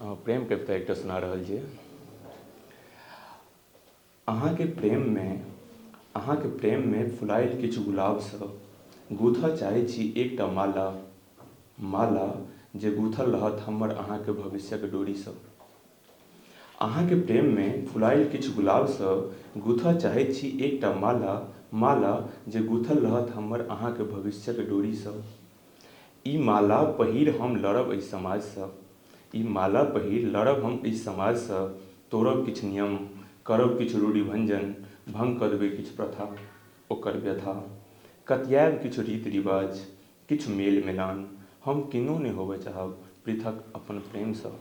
प्रेम कविता एकटा सुना रहल छी। अहाँके प्रेममे, अहाँके प्रेममे फुलायल किछु गुलाबसँ गूँथऽ चाहै छी एकटा माला, माला जे गूँथल रहत हमर अहाँके भविष्यक डोरीसँ। अहाँके प्रेममे फुलायल किछु गुलाबसँ गूँथऽ चाहैत छी एकटा माला, माला जे गूँथल रहत हमर अहाँके भविष्यक डोरीसँ। ई माला पहिर हम लड़ब एहि समाजसँ, ई माला पहिर लड़ब हम एहि समाजसँ, तोड़ब किछु नियम, करब किछु रूढ़िभंजन, भङ्ग कऽ देबै किछु प्रथा, ओकर व्यथा। कतियाएब किछु रीति रिवाज, किछु मेल मिलान, हम किन्नहु नहि होबय चाहब पृथक अपन प्रेमसँ।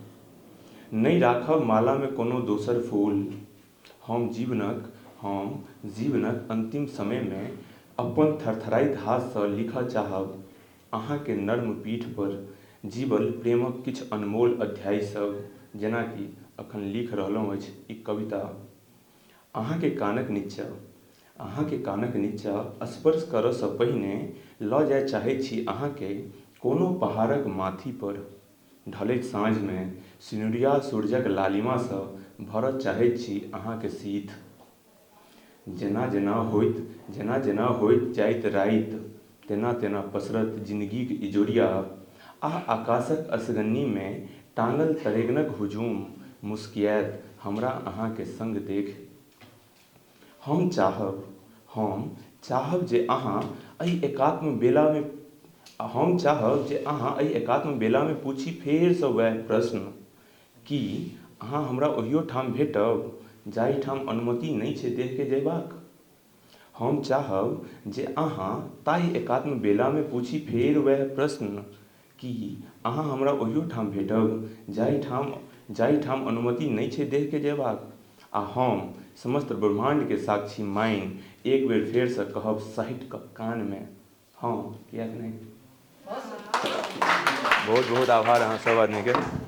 नहि राखब मालामे कोनो दोसर फूल, हम जीवनक हम जीवनक अन्तिम समयमे अपन थरथराइत हाथसँ लिखऽ चाहब अहाँके नर्म पीठ पर जीवल प्रेमक किछु अनमोल अध्याय सब, जेनाकि अखन लिख रहलहुँ अछि ई कविता। अहाँके कानक निच्चा, अहाँके कानक निच्चा स्पर्श करऽसँ पहिने लऽ जाय चाहैत छी अहाँके कोनो पहाड़क माथी पर। ढलैत साँझमे सिनुरिया सूरजक लालिमासँ भरऽ चाहैत छी अहाँके सीथ। जेना जेना होइत जेना जेना होइत जाइत राति, तेना तेना पसरत जिनगीक इजोरिया आ आकाशक असगन्नीमे टाँगल तरेगनक हुजूम मुस्कियाएत हमरा अहाँके संग देखि। हम चाहब हम चाहब जे अहाँ एहि एकात्म बेलामे हम चाहब जे अहाँ एहि एकात्म बेलामे पूछी फेरसँ वएह प्रश्न, की अहाँ हमरा ओहियो ठाम भेटब जाहिठाम अनुमति नहि छै देहके जयबाक? हम चाहब जे अहाँ ताहि एकात्म बेलामे पूछी फेर वएह प्रश्न, की अहाँ हमरा ओहियो ठाम भेटब जाहिठाम जाहिठाम अनुमति नहि छै देहके जयबाक? आ हम समस्त ब्रह्माण्डके साक्षी मानि एक बेर फेरसँ कहब सहटि कऽ कानमे, हँ, किएक नहि? बहुत बहुत आभार अहाँ सब आदमीके।